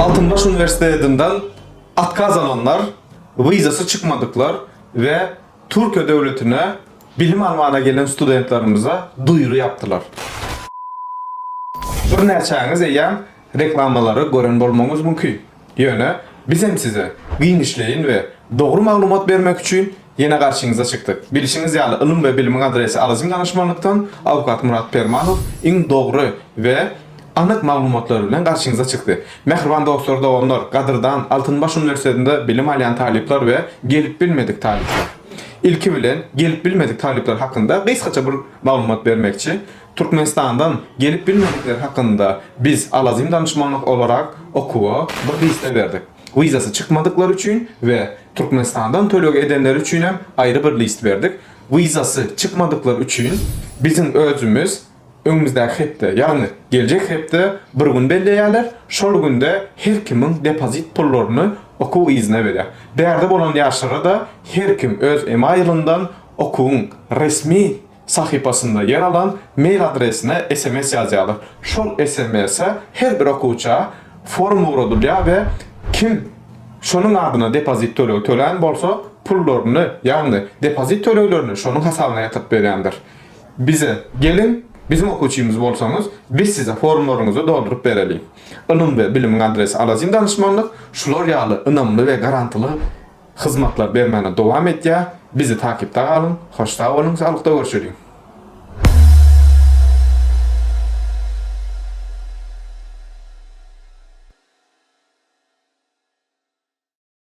Altynbaş uniwersitetinden otkaz alanlar, wizasy çykmadyklar we Türkiýe döwletine bilim almana gelen studentlerimize duýry ýapdylar. Birnäçäňiz eýýäm reklamalary gören bolmagyňyz mümkin. Ýöne bizem size giňişleýin we dogry maglumat bermek üçin ýene garşyňyza çykdyk. Bilşiňiz ýaly ylym we bilimiň adresi Alyjym danyşmanlykdan awukat Myrat Permanow iň dogry we anyk maglumatlar bilen garşyňyza çykdy. Mähriban dostlar doganlar, gadyrdan Altynbaş uniwersitetinde bilim alýan talyplar we gelip bilmedik talyplar. Ilki bilen gelip bilmedik talyplar hakynda gysgaça bir maglumat bermekçi. Türkmenistandan gelip bilmedikler hakynda biz Alazim danyşmanlyk olarak okuwa bir liste berdik. Wizasy çykmadyklar üçin we Türkmenistandan töleg edenler üçinem aýry bir list berdik. Wizasy çykmadyklar üçin biziň özümiz öňümizdäki hepde, ýagny geljek hepde bir gün belleýärler, şol günde her kimiň depozit pullaryny okuw yzyna berýär. Bärde bolan ýaşlara-da her kim öz emailyndan okuwyň resmi sahypasynda ýer alan mail adresine sms ýazýarlar. Şol SMS-e her bir okuwça forma ugradylýar we kim şonuň adyna depozit tölegi tölän bolsa, pullaryny, ýagny depozit töleglerini şonuň hasabyna ýatyryp berýändir. Bize geliň, biziň okuwçymyz bolsaňyz, biz size formlaryňyzy dolduryp bereliň. Ylym we bilimiň adresi Alazim danyşmanlyk şular ýaly ynamly we garantyly hyzmatlar bermäne dowam edýär. Bizi takypda galyň, hoş sag boluň, saglykda görşeliň!